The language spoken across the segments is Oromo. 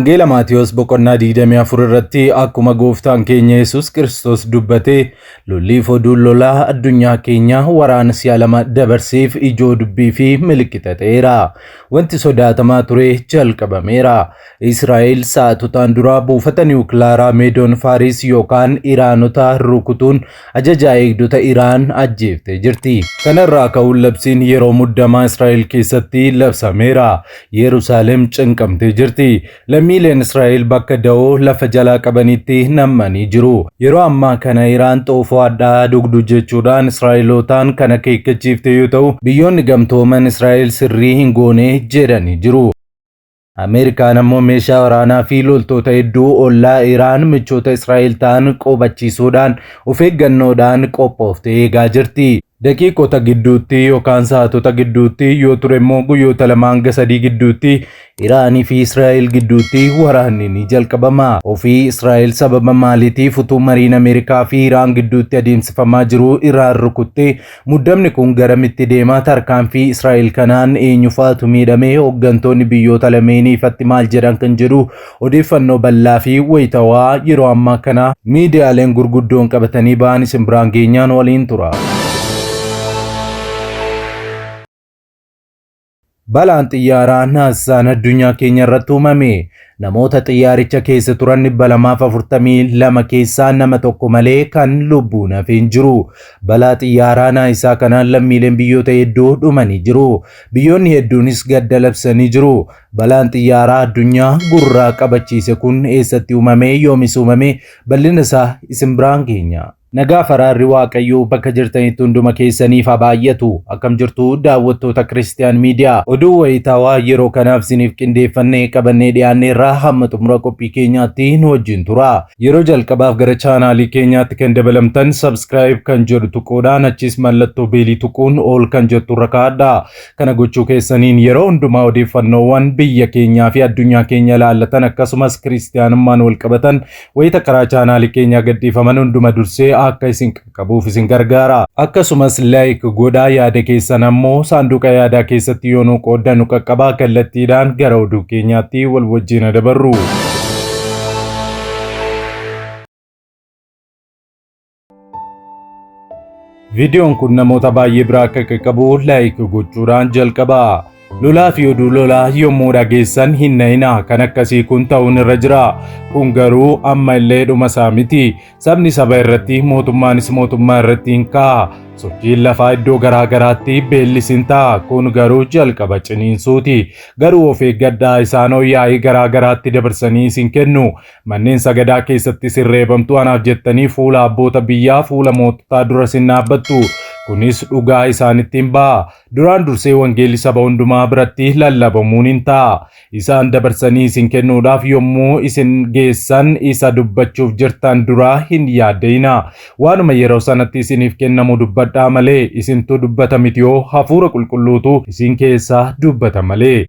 Wangeela Maatiyos boqonnaa 24 irratti akkuma gooftaan keenya Yesus Kiristoos dubbate lolliif oduun lolaa addunyaa keenya waraana si'a lama dabarseef ijoo dubbii fi milikkita ta'eera. Wanti sodaatamaa ture jalqabameera. Israa'el sa'aatotaan dura buufata niwukilaaraa Meedoon Faaris yookaan Iraanota rukutuun ajajaa eegdota Iraan ajjeeftee jirti. Kanarraa ka'uun labsiin yeroo muddamaa Israa'el keessatti labsameera. Yerusaalem cinqamtee jirti. Lammiileen Israa'el bakka da'oo lafa jalaa qabanitti nammanii jiru. Yeroo ammaa kana Iraan xoofoo addaa dugdu jechuudhaan Israa'elootaan kan akeekkachiifte yoo ta'u, biyyoonni gamtooman Israa'el sirrii hin goone jedhanii jiru. Ameerikaan ammoo meeshaa waraanaa fi loltoota hedduu ollaa Iraan michoota Israa'el ta'an qubachiisuudhaan of eeggannoodhaan qophooftee eegaa jirti. Daqiiqota gidduutti yookaan sa'aatota gidduutti yoo ture immoo guyyoota 2 hanga 3 gidduutti Iraanii fi Israa'el gidduutti waraanni ni jalqabama. Ofii Israa'el sababa maaliitiif utuu mariin Ameerikaa fi Iraan gidduutti adeemsifamaa jiru Iraan rukutte? Muddamni kun garamitti deema? Tarkaanfii Israa'el kanaan eenyufaatu miidhame? Hooggantoonni biyyoota lameenii ifatti maal jedhan kan jedhu odeeffannoo bal'aa fi wayitawaa yeroo ammaa kana miidiyaaleen gurguddoon qabatanii ba'an isin biraan geenyaan waliin tura. Balaan xiyyaaraa naasisaan addunyaa keenya irratti uumame namoota xiyyaaricha keessa turan 242 keessaa nama tokko malee kan lubbuun hafe hin jiru. Balaa xiyyaaraa naasisaa kanaan lammiileen biyyoota hedduu dhumanii jiru. Biyyoonni hedduunis gadda labsanii jiru. Balaan xiyyaaraa addunyaa gurraa qabachiise kun eessatti uumame, yoomis uumame, bal'ina isaa isin biraan geenya. Nagaa faraarri Waaqayyoo bakka jirtanitti hunduma keessaniif haa baay'atu. Akkam jirtu daawwattoota Kiristiyaan Miidiyaa? Oduu wayitaawaa yeroo kanaaf isiniif qindeeffannee qabannee dhiyaanneerraa hamma xumura qophii keenyaatti nu wajjin tura. Yeroo jalqabaaf gara chaanaalii keenyaatti kan dabalamtan subscribe kan jedhu tuquudhaan achiis mallattoo beelii tuquun all kan jettu irra kaa'adha. Kana gochuu keessaniin yeroo hundumaa odeeffannoowwan biyya keenyaa fi addunyaa keenya ilaallatan akkasumas kiristiyaanummaan wal qabatan wayita karaa chaanaalii keenyaa gadhiifaman hunduma dursee akka isin qaqqabuuf isin gargaara. Akkasumas like godhaa, yaada keessan ammoo saanduqa yaadaa keessatti yoo nu qooddan nu qaqqabaa. Kallattiidhaan gara oduu keenyaatti wal wajjin dabarru. Viidiyoon kun namoota baay'ee biraa akka qaqqabu like gochuudhaan jalqaba. Lolaa fi oduu lolaa yommuu dhageessan hin na'inaa, kan akkasii kun ta'uun irra jira. Kun garuu amma illee dhuma isaa miti. Sabni saba irratti, mootummaanis mootummaa irratti hin ka'a. Sochiin lafaa iddoo garaa garaatti, beellis hin ta'a. Kun garuu jalqaba ciniinsuuti. Garuu of eeggadhaa, isaanoo yaa'ii garaa garaatti dabarsanii isin kennu. Manneen sagadaa keessatti isin reebamtu, anaaf jettanii fuula abboota biyyaa, fuula moototaa dura isin dhaabbattu. Kunis dhugaa isaanitti hin ba'a. Duraan dursee wangeelli saba hundumaa biratti lallabamuun hin ta'a. Isaan dabarsanii isin kennuudhaaf yommuu isin geessan isa dubbachuuf jirtan duraa hin yaadda'inaa. Waanuma yeroo sanatti isiniif kennamu dubbadhaa malee, isintu dubbata mitiyoo, hafuura qulqulluutu isin keessaa dubbata malee.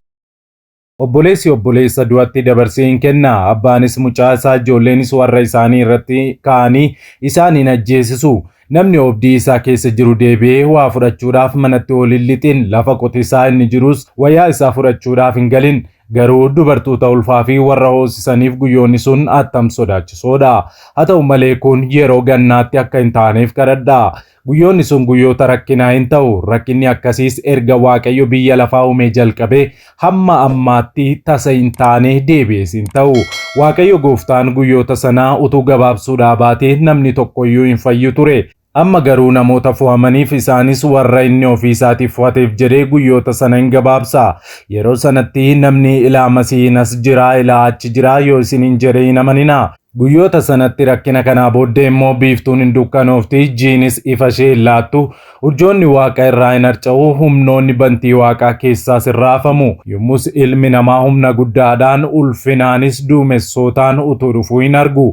Obboleessi obboleessa du'atti dabarsee hin kenna, abbaanis mucaa isaa, ijoolleenis warra isaanii irratti ka'anii isaan hin ajjeesisu. Namni oobdii isaa keessa jiru deebi'ee waa fudhachuudhaaf manatti ol hin lixin, lafa qotisaa inni jirus wayaa isaa fudhachuudhaaf hin galin. Garuu dubartoota ulfaa fi warra hoosisaniif guyyoonni sun attam sodaachisoodha. Haa ta'u malee kun yeroo gannaatti akka hin taaneef kadhadhaa. Guyyoonni sun guyyoota rakkinaa hin ta'u, rakkinni akkasiis erga Waaqayyo biyya lafaa uumee jalqabee hamma ammaatti tasa hin taane deebi'ees hin ta'u. Waaqayyo gooftaan guyyoota sanaa utuu gabaabsuudhaa baatee namni tokko iyyuu hin fayyu ture. Amma garuu namoota fo'amaniif, isaanis warra inni ofii isaatiif fo'ateef jedhee guyyoota sana hin gabaabsa. Yeroo sanatti namni, Ilaa Masiihiin as jira, ilaa achi jira yoo isiniin jedhe hin amaninaa. Guyyoota sanatti rakkina kanaa booddee immoo biiftuun hin dukkanoofti, jiinis ifa ishee hin laattu, urjoonni waaqa irraa hin harca'u, humnoonni bantii waaqaa keessaas hin raafamu. Yommus ilmi namaa humna guddaadhaan, ulfinaanis duumessootaan utuu dhufuu hin argu.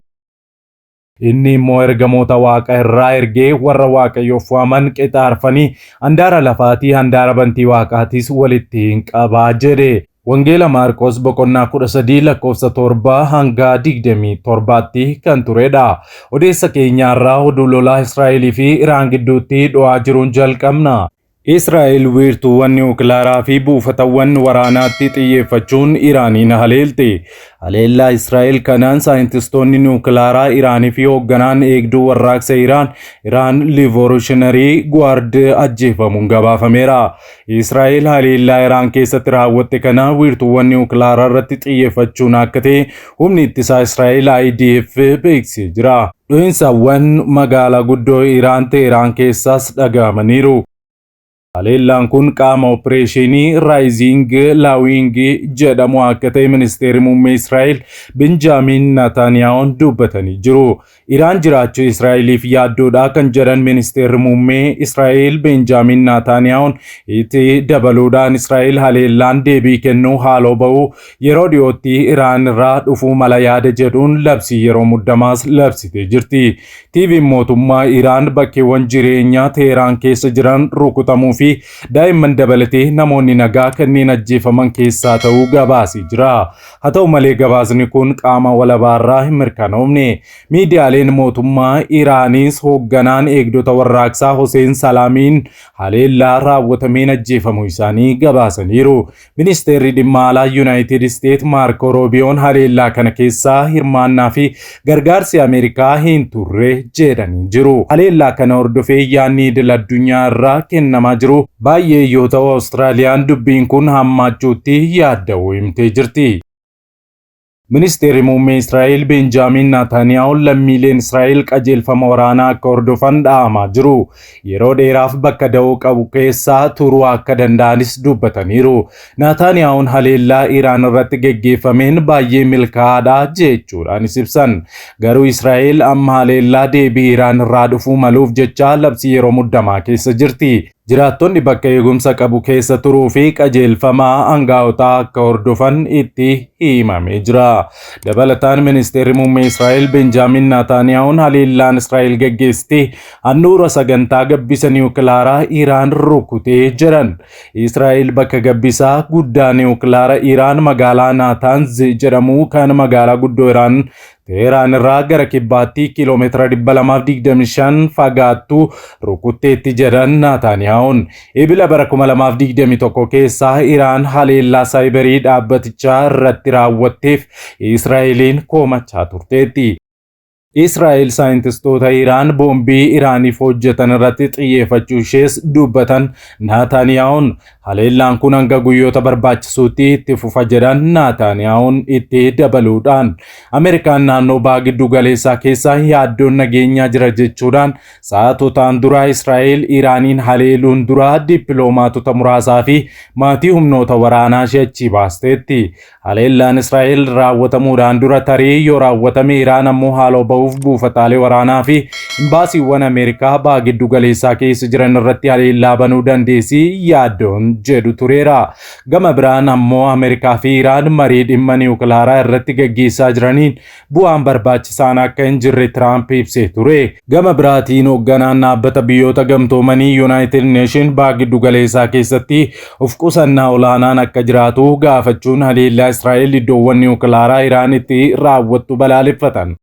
Inni immoo ergamoota waaqa irraa ergee warra Waaqayyoof fo'aman qixa arfanii handaara lafaatii handaara bantii waaqaatiis walitti hin qabaa jedhe. Wangeela Maarqos boqonnaa 13 lakkoofsa 7 hanga 27tti kan turedha. Odeessa keenyaarraa oduu lolaa Israa'elii fi Iraan gidduutti dho'aa jiruun jalqabna. Israa'el wiirtuuwwan niwukilaaraa fi buufatawwan waraanaatti xiyyeeffachuun Iraaniin haleelte. Haleellaa Israa'el kanaan saayintistoonni niwukilaaraa Iraanii fi hoogganaan eegduu warraaqsa Iraan, Iran Revolutionary Guard, ajjeefamuun gabaafameera. Israa'el haleellaa Iraan keessatti raawwatte kana wiirtuuwwan niwukilaaraa irratti xiyyeeffachuun akka ta'e humni ittisaa Israa'el IDF beeksisee jira. Dho'insawwan magaalaa guddoo Iraan Teheraan keessaas dhaga'amaniiru. Haleellaan kun qaama opereeshinii Rising Lion jedhamu akka ta'e ministeerri muummee Israa'el Benjaamin Naataaniyaahuun dubbatanii jiru. Iraan jiraachuu Israa'eliif yaaddoodha kan jedhan ministeerri muummee Israa'el Benjaamin Naataaniyaahuun, itti dabaluudhaan Israa'el haleellaan deebii kennuu haaloo ba'uu yeroo dhiyootti Iraan irraa dhufuu mala yaada jedhuun labsii yeroo muddamaas labsitee jirti. TV'n mootummaa Iraan bakkeewwan jireenyaa Teheraan keessa jiran rukutamuu fi daa'imman dabalatee namoonni nagaa kanneen ajjeefaman keessaa ta'uu gabaasee jira. Haa ta'u malee, gabaasni kun qaama walabaarraa hin mirkanoofne. Miidiyaaleen mootummaa Iraanis hoogganaan eegdota warraaqsaa Hoseen Salaamiin haleellaa raawwatameen ajjeefamuu isaanii gabaasaniiru. Ministeerri dhimma alaa Yuunaayitid Isteet Maarko Roobiyoon haleellaa kana keessaa hirmaannaa fi gargaarsi Ameerikaa hin turre jedhanii jiru. Haleellaa kana hordofee yaadni idil addunyaa irraa kennamaa jiru baay'ee yoo ta'u, Awustiraaliyaan dubbiin kun hammaachuutti yaadda'uu himtee jirti. Ministeerri muummee Israa'el Benjaamin Naataaniyaahuun lammiileen Israa'el qajeelfama waraanaa akka hordofan dhaamaa jiru. Yeroo dheeraaf bakka da'oo qabu keessaa turuu akka danda'anis dubbataniiru. Naataaniyaahuun haleellaa Iraan irratti geggeeffameen baay'ee milkaa'aadha jechuudhaanis ibsan. Garuu Israa'el amma haleellaa deebii Iraan irraa dhufuu maluuf jecha labsii yeroo muddamaa keessa jirti. Jiraattonni bakka eegumsa qabu keessa turuu fi qajeelfama aangaa'otaa akka hordofan itti himamee jira. Dabalataan ministeerri muummee Israa'el Benjaamin Naataaniyaahuun haleellaan Israa'el geggeessite handhuura sagantaa gabbisa niwukilaaraa Iraan rukutee jedhan. Israa'el bakka gabbisaa guddaa niwukilaara Iraan magaalaa Naataanz jedhamu kan magaalaa guddoo Iraan Teheraan irraa gara kibbaatti kiiloomeetira 225 fagaattu rukutteetti jedhan Naataaniyaa'uun. Ebila bara 2021 keessaa Iraan haleellaa saayibarii dhaabbatichaa irratti raawwatteef Israa'eliin komachaa turteetti. Israa'el saayintistoota Iraan boombii Iraaniif hojjetan irratti xiyyeeffachuu ishees dubbatan Naataaniyaa'uun. Haleellaan kun hanga guyyoota barbaachisuutti itti fufa jedhan Naataaniyaa'uun itti dabaluudhaan. Ameerikaan naannoo baha giddu galeessaa keessa yaaddoon nageenyaa jira jechuudhaan sa'aatotaan dura Israa'el Iraaniin haleeluun dura dippiloomaatota muraasaa fi maatii humnoota waraanaa ishee achii baasteetti. Haleellaan Israa'el raawwatamuudhaan dura tarii yoo raawwatame Iraan ammoo haaloo ba'uuf buufataalee waraanaa fi imbaasiiwwan Ameerikaa baha giddu galeessaa keessa jiran irratti haleellaa banuu dandeessi yaaddoon jedhu tureera. Gama biraan ammoo Ameerikaa fi Iraan marii dhimma niwukilaaraa irratti gaggeessaa jiraniin bu'aan barbaachisaan akka hin jirre Tiraamp ibsee ture. Gama biraatiin hoogganaan dhaabbata biyyoota gamtoomanii United Nation baha giddu galeessaa keessatti of qusannaa olaanaan akka jiraatu gaafachuun haleellaa Israa'el iddoowwan niwukilaaraa Iraan itti raawwattu balaaleffatan.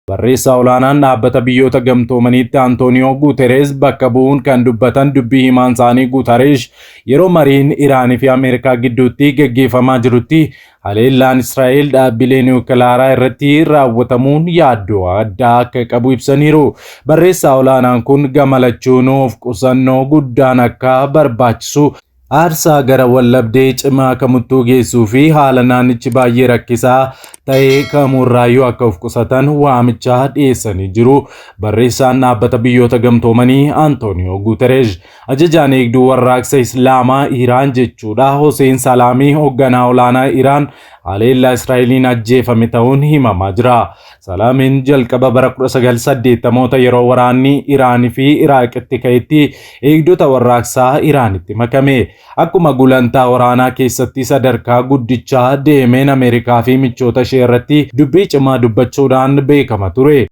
Barreessaa olaanaan dhaabbata biyyoota gamtoomaniitti Antooniyoo Guuterees bakka bu'uun kan dubbatan dubbii himaan isaanii Guuterees, yeroo mariin Iraanii fi Ameerikaa gidduutti gaggeeffamaa jirutti haleellaan Israa'el dhaabbilee niwukilaaraa irratti raawwatamuun yaaddoo addaa akka qabu ibsaniiru. Barreessaa olaanaan kun gama lachuunuu of qusannoo guddaan akka barbaachisu, aarsaa gara wallabdee cimaa kamuttuu geessuu fi haala naannichi baay'ee rakkisaa ta'e kamurraayyuu akka of qusatan waamicha dhiyeessanii jiru. Barreessaan dhaabbata biyyoota gamtoomanii Antooniyoo Guutereez ajajaan eegduu warraaqsa Islaamaa Iraan jechuudha Hoseen Salaamii hoogganaa olaanaa Iraan haleellaa Israa'eliin ajjeefame ta'uun himamaa jira. Salaamiin jalqaba bara 1980moota yeroo waraanni Iraanii fi Iraaqitti ka'etti eegdota warraaqsaa Iraanitti makame. Akkuma gulantaa waraanaa keessatti sadarkaa guddichaa deemeen Ameerikaa fi michoota ishee irratti dubbii cimaa dubbachuudhaan beekama ture.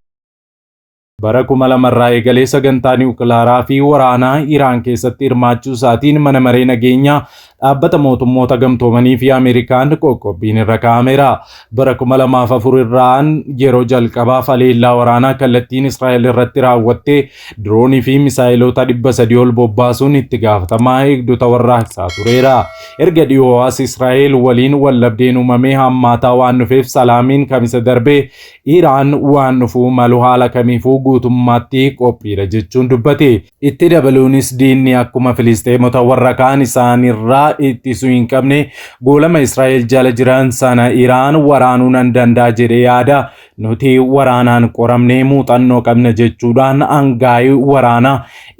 Bara 2000 irraa eegalee sagantaa niwukilaaraa fi waraanaa Iraan keessatti hirmaachuu isaatiin mana maree nageenyaa dhaabbata mootummoota gamtoomanii fi Ameerikaan qoqqobbiin irra kaa'ameera. Bara 2004 irraan yeroo jalqabaaf haleellaa waraanaa kallattiin Israa'el irratti raawwattee diroonii fi misaayiloota 300 ol bobbaasuun itti gaafatamaa eegdota warraaqsaa tureera. Erga dhiyoo as Israa'el waliin wallabdeen uumamee hammaataa waan dhufeef Salaamiin kamisa darbee Iraan waan dhufuu malu haala kamiifuu guutummaatti qophiidha jechuun dubbate. Itti dabaluunis diinni akkuma Filisxeemota warra kaan isaanirraa ittisuu hin qabne goolama Israa'el jala jiran sana Iraan waraanuu nan danda'a jedhee yaada. Nuti waraanaan qoramnee muuxannoo qabna jechuudhaan angaa'ii waraanaa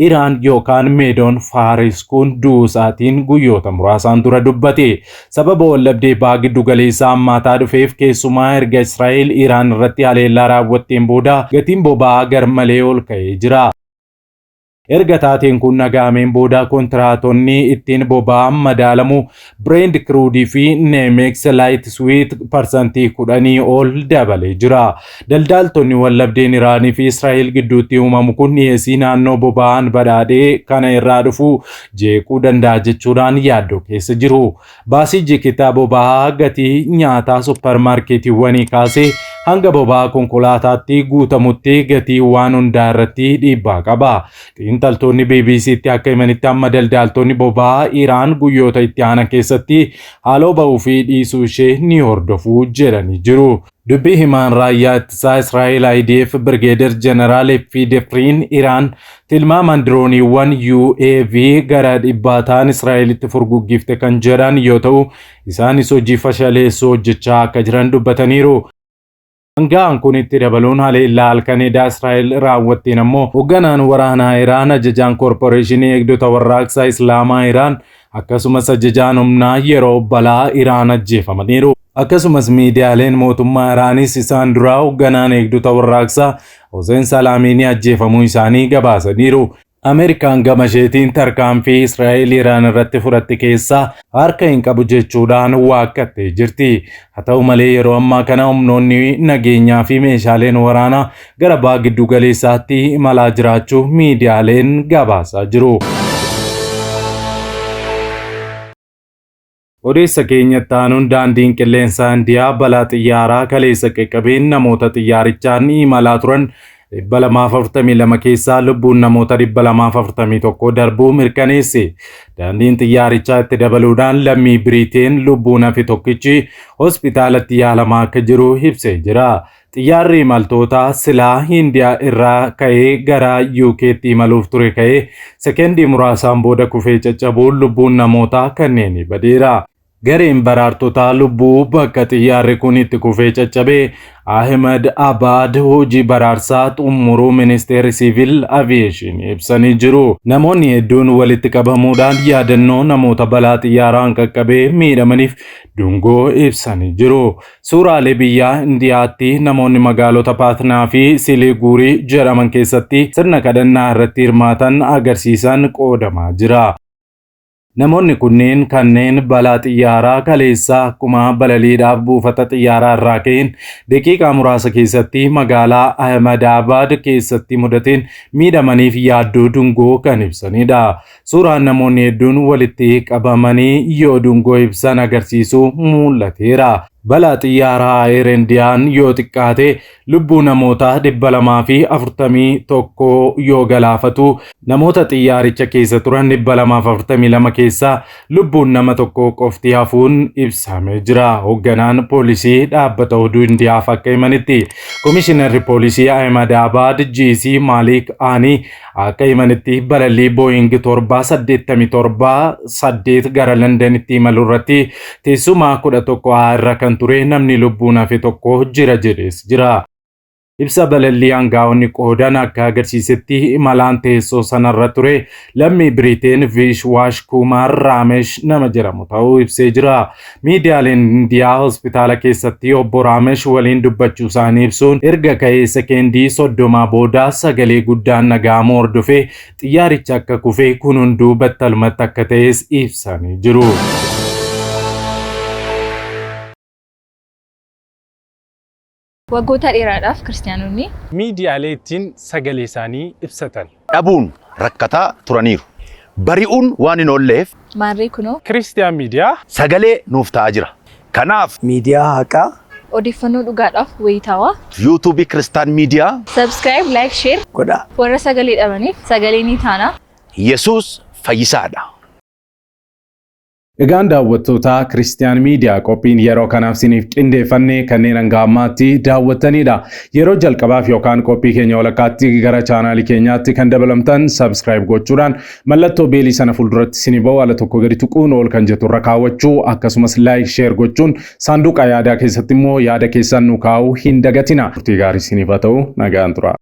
Iraan yookaan Meedoon Faaris kun du'uu isaatiin guyyoota muraasaan dura dubbate. Sababa wallabdee baha giddu galeessaa hammaataa dhufeef keessumaa erga Israa'el Iraan irratti haleellaa raawwatteen booda gatiin boba'aa garmalee ol ka'ee jira. Erga taateen kun dhaga'ameen booda kontiraatonni ittiin boba'aan madaalamu Brent Crude fi NYMEX Light Sweet 10% ol dabalee jira. Daldaaltonni wallabdeen Iraanii fi Israa'el gidduutti uumamu kun dhiyeessii naannoo boba'aan badhaadhee kana irraa dhufu jeequu danda'a jechuudhaan yaaddoo keessa jiru. Baasii jikitaa boba'aa gatii nyaataa supparmaarkeetiiwwanii kaasee hanga boba'aa konkolaataatti guutamutti gatii waan hundaa irratti dhiibbaa qaba. Xiinxaltoonni BBCtti akka himanitti amma daldaaltonni boba'aa Iraan guyyoota itti aanan keessatti haaloo ba'uu fi dhiisuu ishee ni hordofu jedhanii jiru. Dubbii himaan raayyaa ittisaa Israa'el IDF Birgeeder Jeneraal Effii Defriin Iraan tilmaamaan dirooniiwwan UAV gara dhibbaa ta'an Israa'elitti furguggifte kan jedhan yoo ta'u, isaanis hojii fashaleessuu hojjechaa akka jiran dubbataniiru. Hangaan kun itti dabaluun haleellaa halkan edaa Israa'el raawwatteen ammoo hoogganaan waraanaa Iraan, ajajaan koorporeeshinii eegdota warraaqsaa Islaamaa Iraan akkasumas ajajaan humnaa yeroo balaa Iraan ajjeefamaniiru. Akkasumas miidiyaaleen mootummaa Iraanis isaan duraa hoogganaan eegdota warraaqsaa Hoseen Salaamiin ajjeefamuu isaanii gabaasaniiru. Ameerikaan gama isheetiin tarkaanfii Israa'el Iraan irratti fudhatte keessaa harka hin qabu jechuudhaan waakkattee jirti. Haa ta'u malee yeroo ammaa kana humnoonni nageenyaa fi meeshaaleen waraanaa gara baha giddu galeessaatti imalaa jiraachuu miidiyaaleen gabaasaa jiru. Odeessa keenyatti aanuun daandiin qilleensaa Indiyaa balaa xiyyaaraa kaleessa qaqqabeen namoota xiyyaarichaan imalaa turan 242 keessaa lubbuun namoota 241 darbuu mirkaneesse. Daandiin xiyyaarichaa itti dabaluudhaan lammii Biriiteen lubbuun hafe tokkichi hospitaalatti yaalamaa akka jiru ibsee jira. Xiyyaarri imaltoota silaa Hindiyaa irraa ka'ee gara UK'tti imaluuf ture ka'ee sekendii muraasaan booda kufee caccabuun lubbuun namootaa kanneen badeera. Gareen baraartotaa lubbuu bakka xiyyaarri kun itti kufee caccabee Ahmed Abad hojii baraarsaa xumuruu ministeerri siivil aviyeeshinii ibsanii jiru. Namoonni hedduun walitti qabamuudhaan yaadannoo namoota balaa xiyyaaraan qaqqabee miidhamaniif dungoo ibsanii jiru. Suuraalee biyya Indiyaatti namoonni magaalota Paatnaa fi Siiliguurii jedhaman keessatti sirna kadhannaa irratti hirmaatan agarsiisan qoodamaa jira. Namoonni kunneen kanneen balaa xiyyaaraa kaleessaa akkuma balaliidhaaf buufata xiyyaaraa irraa ka'een daqiiqaa muraasa keessatti magaalaa Ahmadaabad keessatti mudateen miidhamaniif yaaddoo dungoo kan ibsanidha. Suuraan namoonni hedduun walitti qabamanii yoo dungoo ibsan agarsiisu mul'ateera. Balaa xiyyaaraa Air Indiyaan yoo xiqqaate lubbuu namoota 241 yoo galaafatu namoota xiyyaaricha keessa turan 242 keessaa lubbuun nama tokko qofti hafuun ibsamee jira. Hoogganaan poolisii dhaabbata oduu Indiyaaf akka himanitti Komishinarri poolisii Ahmadaabad GC Maalik Aanii akka himanitti balallii Boeing 787 8 gara Londonitti imalu irratti teessuma 11 A irra kan ture namni lubbuun hafe tokko jira jedhees jira. Ibsa balallii aangaa'onni qoodan akka agarsiisetti imalaan teessoo sanarra ture lammii Biriteen Vishwaash Kumaar Raamesh nama jedhamu ta'uu ibsee jira. Miidiyaaleen Indiyaa hospitaala keessatti obbo Raamesh waliin dubbachuu isaanii ibsuun erga ka'ee sekeendii 30 booda sagalee guddaan dhaga'amuu hordofee xiyyaarichi akka kufe kun hunduu battalumatti akka ta'es ibsanii jiru. Waggoota dheeraadhaaf Kiristiyaanonni. Miidiyaalee ittiin sagalee isaanii ibsatan. Dhabuun rakkataa turaniiru. Bari'uun waan hin oolleef. Maarree kunoo. Kiristiyaan Miidiyaa. Sagalee nuuf ta'aa jira. Kanaaf. Miidiyaa haqaa. Odeeffannoo dhugaadhaaf wayitaawaa. Yuutuubii Kiristaan Miidiyaa. Subscribe, like, share. Godhaa. Warra sagalee dhabaniif sagalee ni taana. Yesuus fayyisaadha. Egaan daawwattoota Kiristiyaan Miidiyaa qophiin yeroo kanaaf siniif qindeeffanne kanneen hanga ammaatti daawwattanidha. Yeroo jalqabaaf yookaan qophii keenya walakkaatti gara chaanaalii keenyaatti kan dabalamtan subscribe gochuudhaan mallattoo beelii sana fuulduratti sinii ba'u ala tokko gadi tuquun ol kan jettu irra kaawwachuu akkasumas like share gochuun saanduqa yaadaa keessatti immoo yaada keessan nu kaa'uu hin dagatina. Turtii gaarii siniif haa ta'u nagaan tura.